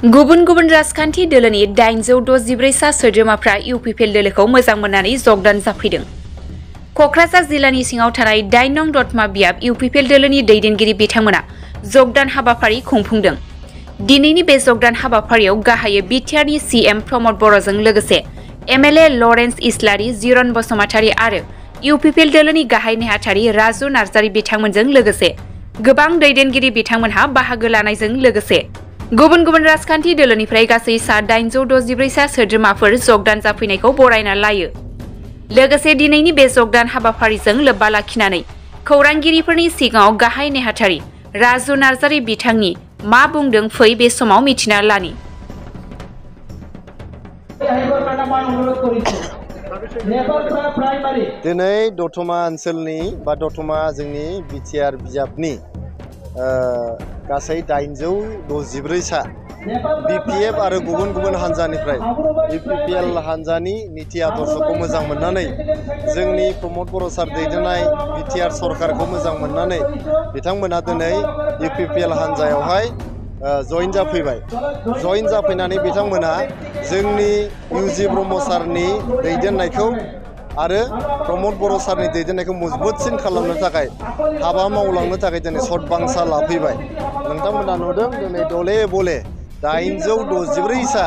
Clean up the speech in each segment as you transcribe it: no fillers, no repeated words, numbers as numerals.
गुबुन गुबुन राजखान्थि दोलोनि 864 सा सोद्रोमाफ्रा इउपिपिएल दोलोखौ मोजां मोननानै जगदान जाफैदों। कक्राझार जिल्लानि सिङाव थानाय 8 नं दतमा बियाब इउपिपिएल दोलोनि दैदेनगिरि बिथांमोना जगदान हाबाफारि खुंफुंदों। दिनैनि बे जगदान हाबाफारियाव गाहायै बिटिआरनि सीएम प्रमद बर'जों लोगोसे एमएलए लरेन्स इस्लारि, जिरन बसुमतारी आरो इउपिपिएल दोलोनि गाहाय नेहाथारि राजु नार्जारी बिथांमोनजों लोगोसे गोबां दैदेनगिरि बिथांमोनहा बाहागो लानायजों लोगोसे गुबुन गुबुन राजखान्थि दोलोनिफ्राय गासै सा 864 सा सोद्रोमाफोर जगदान जाफैनायखौ बरायना लायो। लोगोसे दिनैनि बे जगदान हाबाफारिजों लोब्बा लाखिनानै खौरांगिरिफोरनि सिगाङाव गाहाय नेहाथारि राजु नार्जारी बिथांनि मा बुंदों फै बे समाव मिथिना लानि। दिनै दतमा ओनसोलनि बा दतमा जोंनि बिटिआर बिजाबनि गासै 864 सा बिपिएफ आरो गुबुन गुबुन हान्जानिफ्राय इउपिपिएल हान्जानि नीति आदर्शखौ मोजां मोननानै जोंनि प्रमद बर' सार दैदेननाय बिटिआर सरकारखौ मोजां मोननानै बिथांमोना दिनै इउपिपिएल हान्जायावहाय जइन जाफैबाय। जइन जाफैनानै बिथांमोना जोंनि इउजि ब्रह्म सारनि दैदेननायखौ आरो प्रमद बर' सारनि दैदेननायखौ मजबुतसिन खालामनो थाखाय हाबा मावलांनो थाखाय दिनै सतबांसा लाफैबाय। नोंथांमोना नुदों दिनै दले बले 864 सा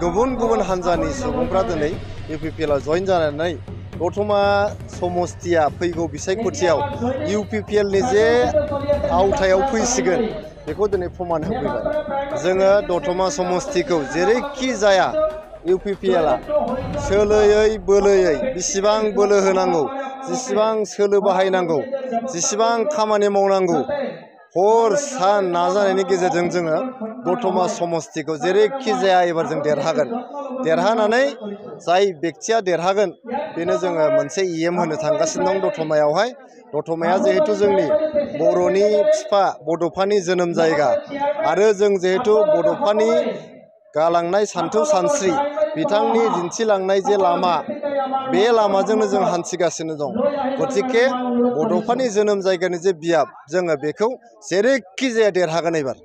गुबुन गुबुन हान्जानि सुबुंफ्रा दिनै इउपिपिएलआव जइन जानानै दतमा समस्तिया फैगौ बिसायख'थियाव इउपिपिएलनि जे आवथायाव फैसिगोन बेखौ दिनै प्रमान होफैबाय। जोङो दतमा समस्तिखौ जेरैखि जाया इउपिपिएलआ सोलोयै बोलोयै बेसेबां बोलो होनांगौ, जेसेबां सोलो बाहायनांगौ, जेसेबां खामानि मावनांगौ, हर सान नाजानायनि गेजेरजों जोङो दतमा समस्तिखौ जेरैखि जाया एबार जों देरहागोन। देरहानानै जाय बेक्तिया देरहागोन बेनो जोङो मोनसे इएम होनो थांगासिनो दं दतमायावहाय। दतमाया जिहेतु जोंनि बर'नि बिफा बड'फानि जोनोम जायगा आरो जों जिहेतु बड'फानि गालांनाय सान्थौ सानस्रि बिथांनि दिन्थिलांनाय जे लामा, बे लामाजोंनो जों हान्थिगासिनो दं। गतिके बड'फानि जोनोम जायगानि जे बियाब जोङो बेखौ जेरैखि जाया देरहागोन एबार।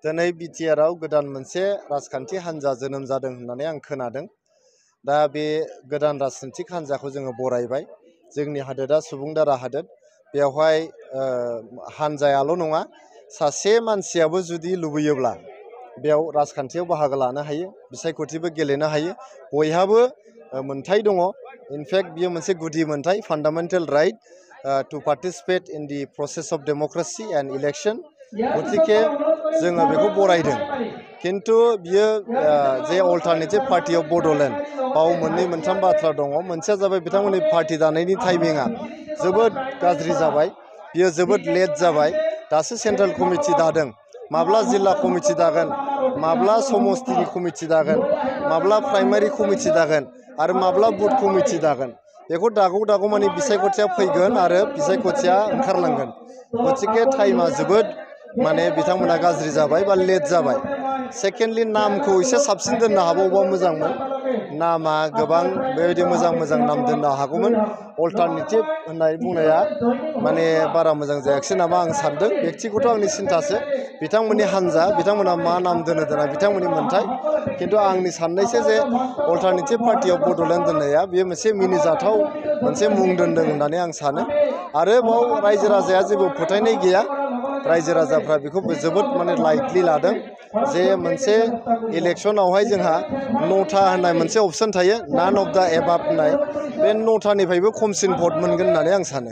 दिनै बिटिआरआव गोदान मोनसे राजखान्थि हान्जा जोनोम जादों होननानै आं खोनादों। दा बे गोदान राजखान्थि हान्जाखौ जोङो बरायबाय। जोंनि हादोरा सुबुं दारा हादोर। बेवहाय हान्जायाल' नङा, सासे मानसियाबो जुदि लुबैयोब्ला बेयाव राजखान्थियाव बाहागो लानो हायो, बिसायख'थिबो गेलेनो हायो। बयहाबो मोन्थाय दङ। इनफेक्ट बियो मोनसे गुदि मोन्थाय, fundamental right to participate in the process of democracy and election. गतिके जोङो बेखौ बरायदों। खिन्थु बियो जे अल्टारनेटिभ पार्टि अफ बड'लेण्ड, बाव मोननै मोनथाम बाथ्रा दङ। मोनसेया जाबाय बिथांमोननि पार्टि दानायनि टाइमिङा जोबोद गाज्रि जाबाय, बियो जोबोद लेट जाबाय। दासो सेन्ट्रेल कमिटि दादों। माब्ला जिल्ला कमिटि दागोन, माब्ला समस्तिनि कमिटि दागोन, माब्ला प्राइमारि कमिटि दागोन आरो माब्ला बुथ कमिटि दागोन, बेखौ दागौ माने बिसायख'थिया फैगोन आरो बिसायख'थिया ओंखारलांगोन। गतिके टाइमा जोबोद माने बिथांमोना गाज्रि जाबाय बा लेट जाबाय। सेकेन्डलि नामखौ एसे साबसिन दोननो हाबावबा मोजांमोन। नामा गोबां बेबायदि मोजां मोजां नाम दोननो हागौमोन। अल्टारनेटिभ होननाय बुंनाया माने बारा मोजां जायाखिसै नामा आं सानदों। बेक्तिगत आंनि सिन्थासो, बिथांमोननि हान्जा, बिथांमोना मा नाम दोनो दोना बिथांमोननि मोन्थाय। खिन्थु आंनि साननायसो जे अल्टारनेटिभ पार्टि अफ बड'लेण्ड दोननाया बेयो मोनसे मिनिजाथाव मोनसे मुं दोनदों होननानै आं सानो। आरो बाव रायजो राजाया जेबो फोथायनाय गैया। रायजो राजाफ्रा बेखौ जोबोद माने लाइटलि लादों जे मोनसे इलेक्सनावहाय जोंहा 9था होननाय मोनसे अपसन थायो, नान अफ दा एबाब होननाय। बे 9थानिफ्रायबो खमसिन भट मोनगोन होननानै आं सानो।